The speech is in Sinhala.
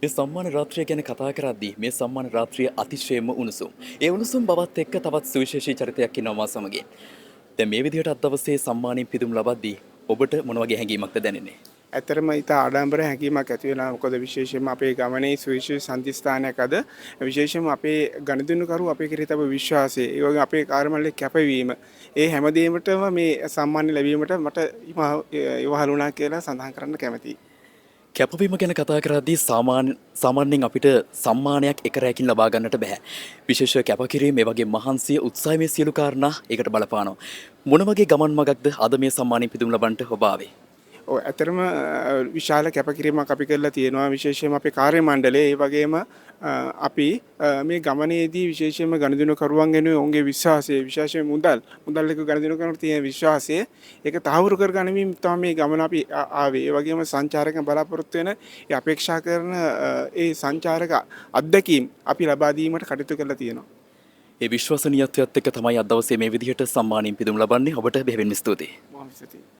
මේ සම්මාන රාත්‍රිය ගැන කතා කරද්දී මේ සම්මාන රාත්‍රිය අතිශයම උණුසුම්. ඒ උණුසුම් බවත් එක්ක තවත් සුවිශේෂී චරිතයක් ඉන්නවා මා සමගින්. දැන් මේ විදිහට අද දවසේ සම්මානයෙන් පිදුම් ලබද්දී ඔබට මොන වගේ හැඟීමක්ද දැනෙන්නේ? ඇත්තටම ඉතා ආඩම්බර හැඟීමක් ඇති වෙනවා. මොකද විශේෂයෙන්ම අපේ ගමනේ සුවිශේෂ සන්ධිස්ථානයක් අද. විශේෂයෙන්ම අපේ ගනුදෙනුකරු අපේ කෙරෙහි තබන විශ්වාසය, ඒ වගේම අපේ කාර්යමණ්ඩලයේ කැපවීම, ඒ හැම දෙයකටම මේ සම්මානය ලැබීමට මට ඉවහල් වුණා කියලා සඳහන් කරන්න කැමතියි. කැපවීම ගැන කතා කරද්දී සාමාන්‍යයෙන් අපිට සම්මානයක් එක රැයකින් ලබා ගන්නට බෑ. විශේෂ කැපකිරීම, ඒ වගේ මහන්සිය, උත්සාහය, මේ සියලු කාරණා ඒකට බලපානවා. මොන වගේ ගමන් මගක්ද අද මේ සම්මානයෙන් පිදුම් ලබන්නට ඔබ ආවේ? ඔව්, ඇත්තටම විශාල කැපකිරීමක් අපි කරලා තියෙනවා, විශේෂයෙන්ම අපේ කාර්ය මණ්ඩලය. ඒ වගේම අපි මේ ගමනේදී විශේෂයෙන්ම ගනුදෙනුකරුවන් වෙනුවෙන් ඔවුන්ගේ විශ්වාසය, විශේෂයෙන් මුදල් එක්ක ගනුදෙනු කරනකොට තියෙන විශ්වාසය, ඒක තහවුරු කරගනිමින් තමයි මේ ගමන අපි ආවේ. ඒ වගේම සංචාරකයන් බලාපොරොත්තු වෙන, ඒ අපේක්ෂා කරන ඒ සංචාරක අත්දැකීම් අපි ලබා දීමට කටයුතු කරලා තියෙනවා. ඒ විශ්වසනීයත්වයත් එක්ක තමයි අද දවසේ මේ විදිහට සම්මානයෙන් පිදුම් ලබන්නේ. ඔබට බෙහෙවින්ම ස්තුතියි. බොහොම ස්තුතියි.